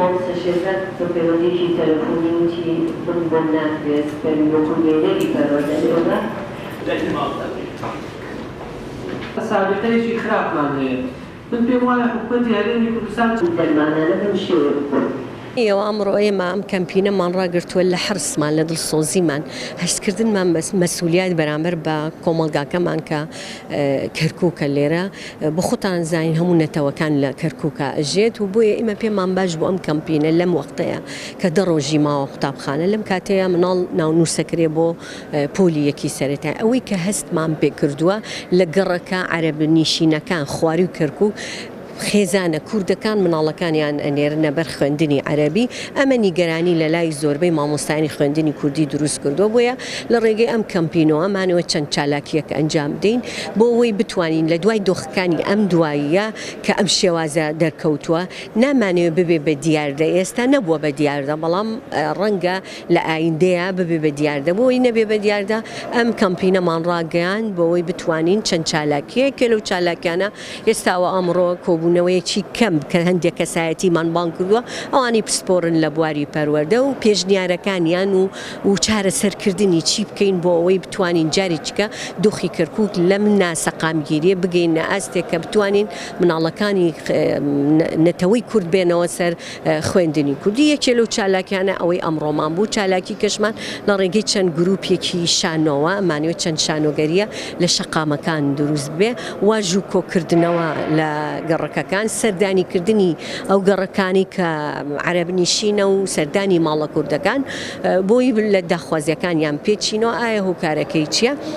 مامۆستا شێرزاد بە پەیوەندیەکی تەلەفۆنی وتی من بۆم ناکرێ سپەری وەکو نوێنەری پەروەردە لێرە. سابیقەیەکی خراپمان هەیە. من پێم وایە حکومەتی هەرێمی کوردستان. دەرمانانە بەم شێوەیە بخۆن. ئەوە ئەمڕۆ ئێمە ئەم کەمپینەمان ڕاگرتووە لە حرصمان لە دڵسۆزیمان هەستکردنمان بە مەسولیات بەرامبەر بە کۆمەڵگاکەمان کە کەرکوکە لێرە بۆ خۆتان زانین هەموو نەتەوەکان لە کەرکوکا ئەژێت و بۆیە ئێمە پێمان باش بوو ئەم کەمپینە لەم وەختەیە کە دە ڕۆژی ماوە قوتابخانە لەم کاتەیە مناڵ ناونووسەکرێ بۆ پۆلی یەکی سەرەتای ئەوەی کە هەستمان پێکردووە لە گەڕەکە عەرەب نیشینەکان خواروی کەرکوک خێزانە کوردەکان مناڵەکانیان ئەنێرنە بەر خوێندنی عەرەبی، ئەمە نیگەرانی لە لای زۆربەی مامۆستایانی خوێندنی کوردی دروست کردووە، بۆیە لە ڕێگەی ئەم کەمپینەوە ئەمانەوێت چەند چالاکییەک ئەنجام بدەین بۆ ئەوەی بتوانین لە دوای دۆخەکانی ئەم دواییە کە ئەم شێوازە دەرکەوتووە نامانەوێت ببێ بە دیاردە، ئێستا نەبووە بە دیاردە بەڵام ڕەنگە لە ئایندەیا ببێ بە دیاردە، بۆ ئەوەی نەبێ بە دیاردە ئەم کەمپینەمان ڕاگەیاند بۆ ئەوەی بتوانین چەند چالاکییەک کە لەو چالاکیانە ئێستا و ئەمڕۆ کۆبوونەوەیەکی کەم کە هەندێک کەسایەتیمان بانگ کردووە ئەوانەی پسپۆرن لە بواری پەروەردە و پێشنیارەکانیان و و چارەسەرکردنی چی بکەین بۆ ئەوەی بتوانین جارێکیکە دۆخی کەرکوک لەم ناسەقامگیریە بگەینە ئاستێک کە بتوانین مناڵەکانی نەتەوەی کورد بێنەوە سەر خوێندنی کوردی. یەکێ لەو چالاکیانە ئەوەی ئەمڕۆمان بوو، چالاکی کەشمان لە ڕێگەی چەند گروپێکی شانۆوە، ئەمانەوێت چەند شانۆگەرییە لە شەقامەکان دروست ببێ، واژوو کۆکردنەوە لە گەڕەکەکان، سەردانیکردنی ئەو گەڕەکانەی کە عەرەب نیشینە و سەردانی ماڵە کوردەکان بۆی لە داخوازیەکانیان پێچینەوە، ئایا هۆکارەکەی چییە؟